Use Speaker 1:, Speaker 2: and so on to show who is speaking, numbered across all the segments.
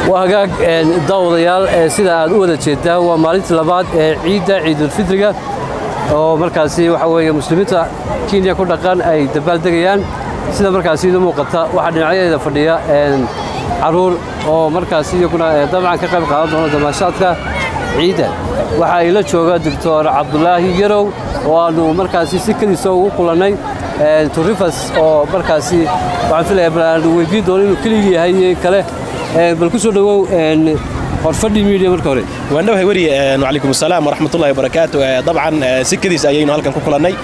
Speaker 1: Waa hagaag, daawadayaal, sida aad u wada jeedaan waa maalintii labaad ee ciidda Ciidulfidriga oo markaasi waxa weeye muslimiinta Kenya ku dhaqan ay dabaaldegayaan. Sida markaasi idu muuqata, waxaa dhinacyadeeda fadhiya caruur oo markaasi iyaguna dabcan ka qayb qaadan doona damaashaadka ciidda. Waxaa ila jooga Doctor Cabdulaahi Yarow oo aanu markaasi si keliisa ugu kulannay Two Rivers, oo markaasi waxaan filayaa bal aanu weydiin doono inuu keligii yahay iyo kale. Bal ku soo dhowow Horfadhi Media marka hore.
Speaker 2: Waan dhawahay weriye. Wacalaykum asalaam waraxmatullahi wabarakaatu. Dabcan si kadiis ayaynu halkan ku kulannay.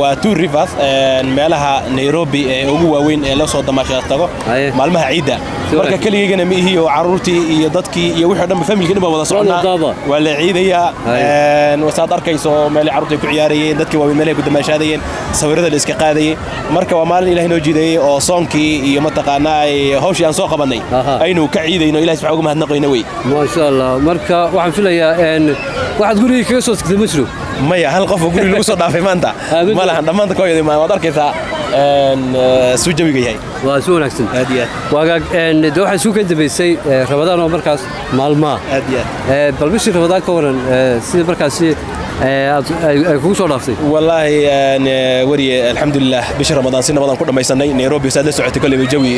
Speaker 2: Waa Two Rivers, meelaha Nairobi ee ugu waaweyn ee loo soo damaashaad tago maalmaha ciidda. Marka keligaygana ma ihi oo carruurtii iyo dadkii iyo wixii o dhanba, familkii dhan baa wada soconnaa, waa la ciidayaa. Saad arkayso, meelay carruurta ay ku ciyaarayeen, dadkii waaweyn meelahay ku damaashaadayeen, sawirrada la iska qaadayay. Marka waa maalin Ilahay noo jiideeyey oo soonkii iyo mataqaanaa hawshii aan soo qabannay aynu ka ciidayno, Ilahay subxaa uga mahadnaqayno wey.
Speaker 1: Maasha Allah. Marka waxaan filayaa waxaad gurigii kaga soo tagtay ma jiro?
Speaker 2: Maya, hal qof oo guri lagu soo dhaafay maanta ma lahan. Dhammaanta kooyada waad arkaysaa suu jawiga yahay.
Speaker 1: Waa si wanaagsan.
Speaker 2: Aad iyo aad.
Speaker 1: Waagaag, de waxay suu ka dambaysay Ramadaan oo markaas maalmaha.
Speaker 2: Aad iyo aad.
Speaker 1: Bal bishii Ramadaan ka waran, sida markaasi ay kugu soo dhaaftay?
Speaker 2: Wallaahi weriye, alxamdulilah, bishii Ramadaan si nabadaan ku dhammaysanay. Nairobi saad la socotay kolleyba jawi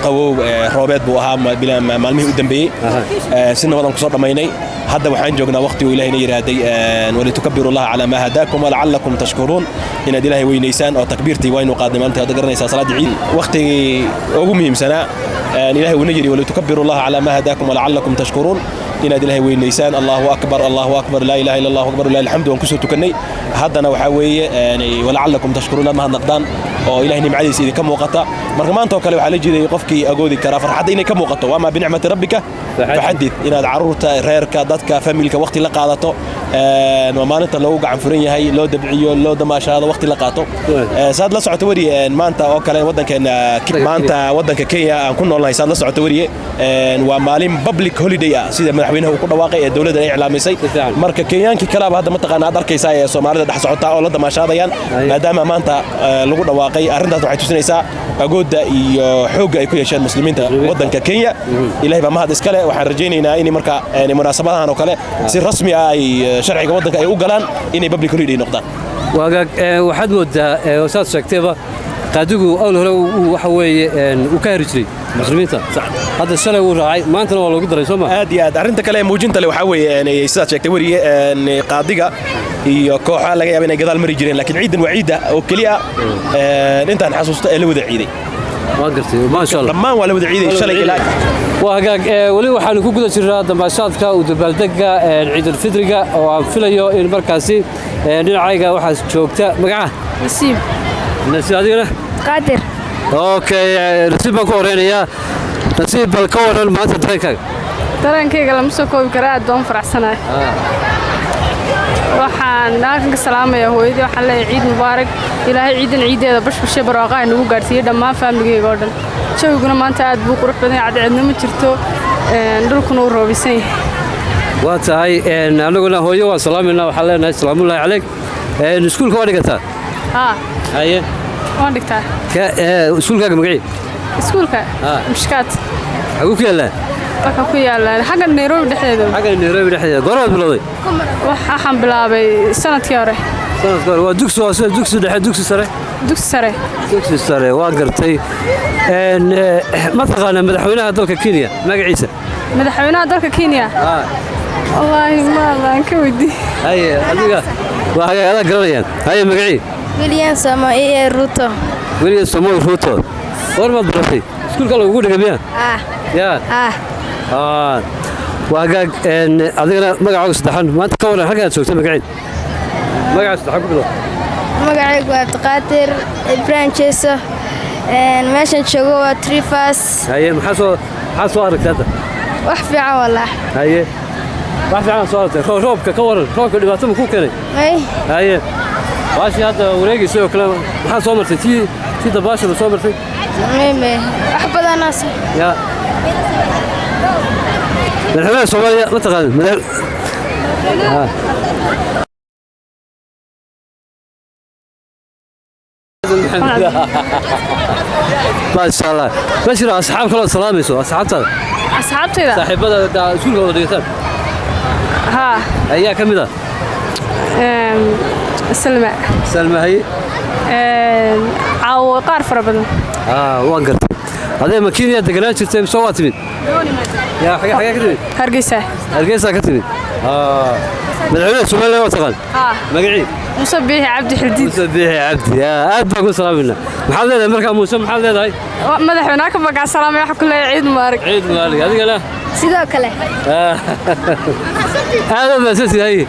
Speaker 2: qabow roobeed buu ahaa maalmihii u dambeeyey. Si nabadaan kusoo dhammaynay. Hadda waxaan joognaa waqtigu Ilahayna yidhaahday "ولتكبروا الله على ما هداكم ولعلكم تشكرون", inaad Ilaahay weynaysaan, oo takbiirtii waynu qaadnay maalintii, hadda garanaysaa, salaadii ciid, waqtigii ugu muhiimsanaa. Ilahay uuna yidhi "ولتكبروا الله على ما هداكم ولعلكم تشكرون", inaad Ilahay weynaysaan. الله أكبر، الله أكبر، لا إله إلا الله أكبر، ولله الحمد, waan kusoo tukannay. Haddana waxaa weeye "ولعلكم تشكرون", aad mahadnaqdaan oo Ilahay nimcadiisa idinka muuqata. Marka maanta oo kale waxaa la jiidayay qofkii agoodi karaa farxadda inay ka muuqato. "وأما بنعمة ربك فحدث", inaad caruurta, reerka, dadka familka waqti la qaadato. Waa maalinta loogu gacan furan yahay, loo dabciyo, loo damaashaado, waqti la qaato. Saad la socoto weriye, maanta oo kale waddankeena, maanta waddanka Kenya aan ku noolnahay, saad la socoto weriye, waa maalin public holiday ah sida madaxweynaha uu ku dhawaaqay ee dowladda ay iclaamisay. Marka Kenyaankii kalaaba hadda mataqaana aad arkaysaa ee Soomaalida dhex socota oo la damaashaadayaan, maadaama maanta lagu dhawaaqay. Arrintaas waxay tusinaysaa agoodda iyo xoogga ay ku yeesheen muslimiinta waddanka Kenya. Ilahay baa mahad iskale. Waxaan rajaynaynaa in marka munaasabadahan oo kale si rasmi ah ay sharciga waddanka ay u galaan, inay public holiday noqdaan.
Speaker 1: Waagaag, waxaad moodaa saad sheegtayba qaadigu awl hore waxa weeye uu ka heri jiray muslimiinta, hadda shalay wuu raacay, maantana waa loogu daray, soo ma?
Speaker 2: Aad iyo aad. Arrinta kale ee muujinta leh waxaa weeye, sidaad sheegtay weriye, qaadiga iyo kooxa laga yaaba inay gadaal mari jireen, laakiin ciidan waa ciidda oo keliya intaan xasuusto ee la wada ciiday.
Speaker 1: Waa gartay, maasha Allah.
Speaker 2: Dhammaan waa la wada ciiday shalay ilaa
Speaker 1: Waa hagaag, weli waxaanu ku guda jirnaa damaashaadka u dabaaldega Ciidulfidriga oo aan filayo in markaasi dhinacayga waxaa joogta. Magaca?
Speaker 3: Nasiib.
Speaker 1: Nasiib, adigana?
Speaker 3: Qaadir.
Speaker 1: Okay, Nasiib baan ku horeynayaa. Nasiib, bal ka waran maanta dareenkaaga?
Speaker 3: Dareenkayga lama soo koobi karaa, aad baan u faraxsanahay. Waxaan halkan ka salaamayaa hooyadii, waxaan leeyahay ciid mubaarak, Ilaahay ciidan ciiddeeda bashbashe barwaaqaha nagu gaadhsiiyey dhammaan faamiligayga oo dhan. Jawiguna maanta aad buu qurux badan yahay, cadceedna ma jirto, dhulkuna uu roobisan yahay.
Speaker 1: Waa tahay, anaguna hooyo waan salaamaynaa, waxaan leenahay salaamullaahi calayk. Iskuulka waa dhigataa?
Speaker 3: Haa.
Speaker 1: Haye.
Speaker 3: Waan dhigtaa.
Speaker 1: Iskuulkaaga magacii?
Speaker 3: Iskuulka Mishkaat.
Speaker 1: Xaguu ku yaallaa?
Speaker 3: Wuxuu ku yaalaa xagga Nairobi dhexdeeda.
Speaker 1: Xagga Nairobi dhexdeeda. Goormaad bilowday?
Speaker 3: Waxaan bilaabay sanadkii hore.
Speaker 1: Sanadkii hore. Waa dugsi hoose, dugsi dhexe, dugsi sare?
Speaker 3: Dugsi sare.
Speaker 1: Dugsi sare, waa gartay. Ma taqaanaa madaxweynaha dalka Kenya magaciisa?
Speaker 3: Madaxweynaha dalka Kenya? Wallaahi ma laan ka weydii.
Speaker 1: Haye, adiga waa hagaag, adaa garanayaan. Haye, magacii?
Speaker 4: William Samoei Ruto.
Speaker 1: William Samoei Ruto. Goormaad baratay? Iskuulka lagugu dhigay miya?
Speaker 4: Ah.
Speaker 1: Yaa.
Speaker 4: Ah.
Speaker 1: Waa hagaag, adigana magacaaga saddexan maanta ka waran, halkaad joogta magaciid, magaca saddexan ku bilow.
Speaker 4: Magacaygu waa Cabdiqaadir Ibrahim Jeeso. Meeshan joogo waa Trifas.
Speaker 1: Haye, maxaa soo aragtay hadda?
Speaker 4: Wax fiican wallah.
Speaker 1: Haye, wax fiican soo aragtay. Roobka ka waran, roobka dhibaato ma ku keenay?
Speaker 4: May.
Speaker 1: Haye, baashii hadda wareegaysa oo kale maxaa soo martay? Tii dabaasha ma soo martay?
Speaker 4: May, may, wax badanaas.
Speaker 1: Ya madaxweynaha Soomaaliya ma taqaanin? Madax Maxamed, maasha Allah. Ma jiro asxaab kaloo salaamayso, asxaabtaada?
Speaker 3: Asxaabtayda?
Speaker 1: Saaxiibada iskuulka wada dhigataan.
Speaker 3: Haa.
Speaker 1: Ayaa ka mid ah?
Speaker 3: Salma.
Speaker 1: Salma, haye.
Speaker 3: Caawo qaar fara badan.
Speaker 1: Waan gartay. Adee ma Kenya deganaan jirtay mise waa timid? Yaa xagee ka timid?
Speaker 3: Hargeysa.
Speaker 1: Hargeysa ka timid. Madaxweynaha Somaliland waa taqaan?
Speaker 3: Haa.
Speaker 1: Magacii?
Speaker 3: Muuse Biixi Cabdi Xildiid.
Speaker 1: Muuse Biixi Cabdi, aad baan ku salaamayna. Maxaad leedahay markaa Muuse, maxaad leedahay?
Speaker 3: Madaxweynaha ka bagaa salaamay, waxa ku leeyahay ciid mubaarak.
Speaker 1: Ciid mubaarak adigana.
Speaker 4: Sidoo kale.
Speaker 1: Aad baad mahadsantihiin.